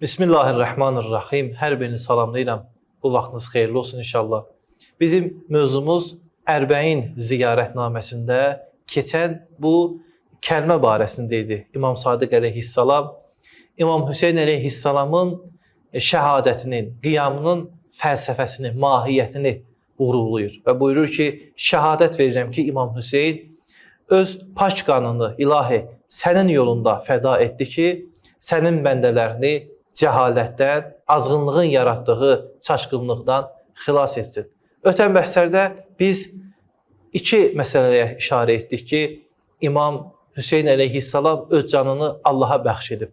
Bismillahirrahmanirrahim. Hər birini salamlayıram. Bu vaxtınız xeyirli olsun inşallah. Bizim mövzumuz Ərbəin ziyarətnaməsində keçən bu kəlmə barəsində idi. İmam Sadiq əleyhissalam İmam Hüseyn əleyhissalamın şəhadətinin, qiyamının fəlsəfəsini, mahiyyətini vurğulayır və buyurur ki, şəhadət verirəm ki, İmam Hüseyn öz pak qanını ilahi sənin yolunda fəda etdi ki, sənin bəndələrini cəhalətdən, azğınlığın yaratdığı çaşqınlıqdan xilas etsin. Ötən bəhslərdə biz iki məsələyə işarə etdik ki, İmam Hüseyn əleyhissalam öz canını Allaha bəxş edib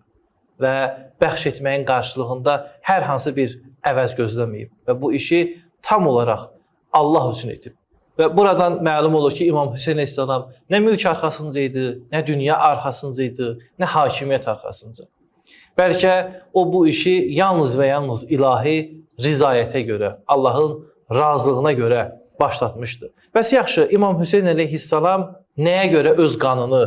və bəxş etməyin qarşılığında hər hansı bir əvəz gözləməyib və bu işi tam olaraq Allah üçün edib. Və buradan məlum olur ki, İmam Hüseyn əleyhissalam nə mülk arxasınca idi, nə dünya arxasınca idi, nə hakimiyyət arxasınca. Bəlkə o bu işi yalnız və yalnız ilahi rizayətə görə, Allahın razılığına görə başlatmışdı. Bəs yaxşı, İmam Hüseyn əleyhissalam nəyə görə öz qanını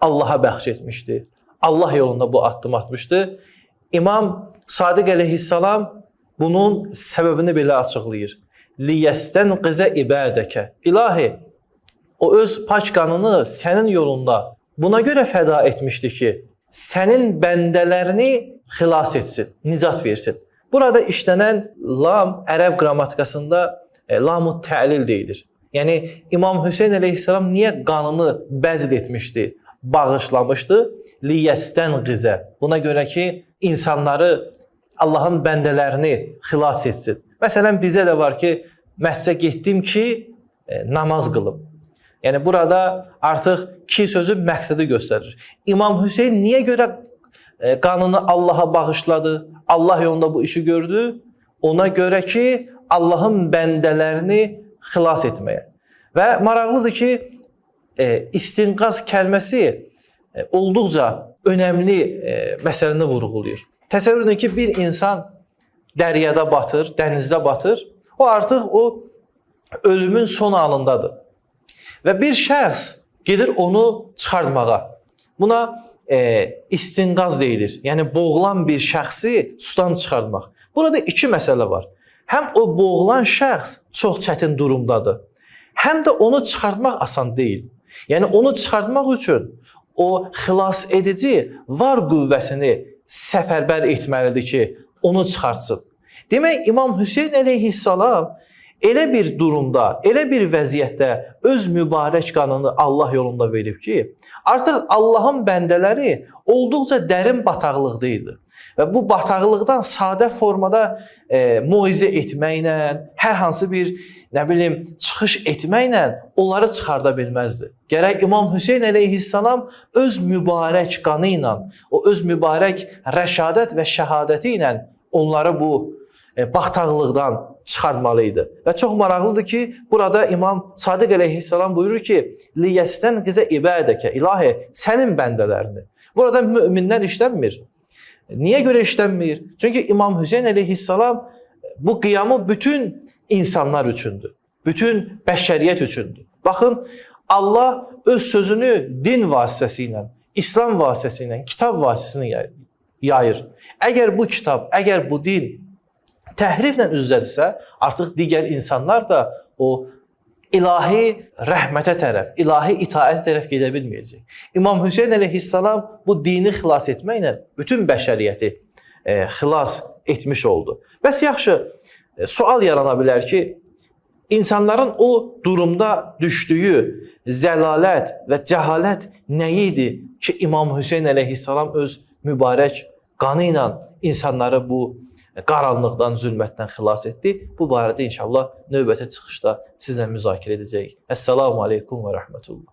Allaha bəxş etmişdi? Allah yolunda bu addım atmışdı. İmam Sadiq əleyhissalam bunun səbəbini belə açıqlayır. Liyəstənqizə ibadəkə. İlahi, o öz pak qanını sənin yolunda buna görə fəda etmişdi ki, sənin bəndələrini xilas etsin, nicat versin. Burada işlənən lam ərəb qrammatikasında lamut təlil deyilir. Yəni İmam Hüseyn əleyhissalam niyə qanını bəzl etmişdi, bağışlamışdı? Liyəstənqizə. Buna görə ki, insanları, Allahın bəndələrini xilas etsin. Məsələn, bizə də var ki, məscidə getdim ki, namaz qılım. Yəni burada artıq ki sözü məqsədi göstərir. İmam Hüseyn niyə görə qanını Allaha bağışladı? Allah yolunda bu işi gördü. Ona görə ki, Allahın bəndələrini xilas etməyə. Və maraqlıdır ki, istinqaz kəlməsi olduqca önəmli məsələni vurğulayır. Təsəvvür edin ki, bir insan dəryada batır, dənizdə batır. O artıq o ölümün son anındadır. Və bir şəxs gedir onu çıxartmağa. Buna istinqaz deyilir. Yəni boğulan bir şəxsi sudan çıxartmaq. Burada iki məsələ var. Həm o boğulan şəxs çox çətin durumdadır. Həm də onu çıxartmaq asan deyil. Yəni onu çıxartmaq üçün o xilas edici var qüvvəsini səfərbər etməlidir ki, onu çıxartsın. Demək İmam Hüseyn əleyhissalam elə bir durumda, elə bir vəziyyətdə öz mübarək qanını Allah yolunda verib ki, artıq Allahın bəndələri olduqca dərin bataqlıqda idi. Və bu bataqlıqdan sadə formada moizə etməklə, hər hansı bir nə bilim çıxış etməklə onları çıxarda bilməzdi. Gərək İmam Hüseyn əleyhissalam öz mübarək qanı ilə, o öz mübarək rəşadət və şəhadəti ilə onları bu bataqlıqdan çıxartmalı idi. Və çox maraqlıdır ki, burada İmam Sadiq əleyhissalam buyurur ki, liyəstənqizə ibadəkə, ilahi sənin bəndələrini. Burada möminlər işlənmir. Niyə görə işlənmir? Çünki İmam Hüseyn əleyhissalam bu qiyamı bütün insanlar üçündür. Bütün bəşəriyyət üçündür. Baxın, Allah öz sözünü din vasitəsilə, İslam vasitəsilə, kitab vasitəsilə yayır. Əgər bu kitab, əgər bu din təhriflə üzrədirsə, artıq digər insanlar da o ilahi rəhmətə tərəf, ilahi itaətə tərəf gedə bilməyəcək. İmam Hüseyn əleyhissalam bu dini xilas etməklə bütün bəşəriyyəti xilas etmiş oldu. Bəs yaxşı, sual yarana bilər ki, insanların o durumda düşdüyü zəlalət və cəhalət nə idi ki, İmam Hüseyn əleyhissalam öz mübarək qanı ilə insanları bu qaranlıqdan, zülmətdən xilas etdi. Bu barədə inşallah növbəti çıxışda sizlə müzakirə edəcəyik. Əssalamu aleykum və rəhmətullah.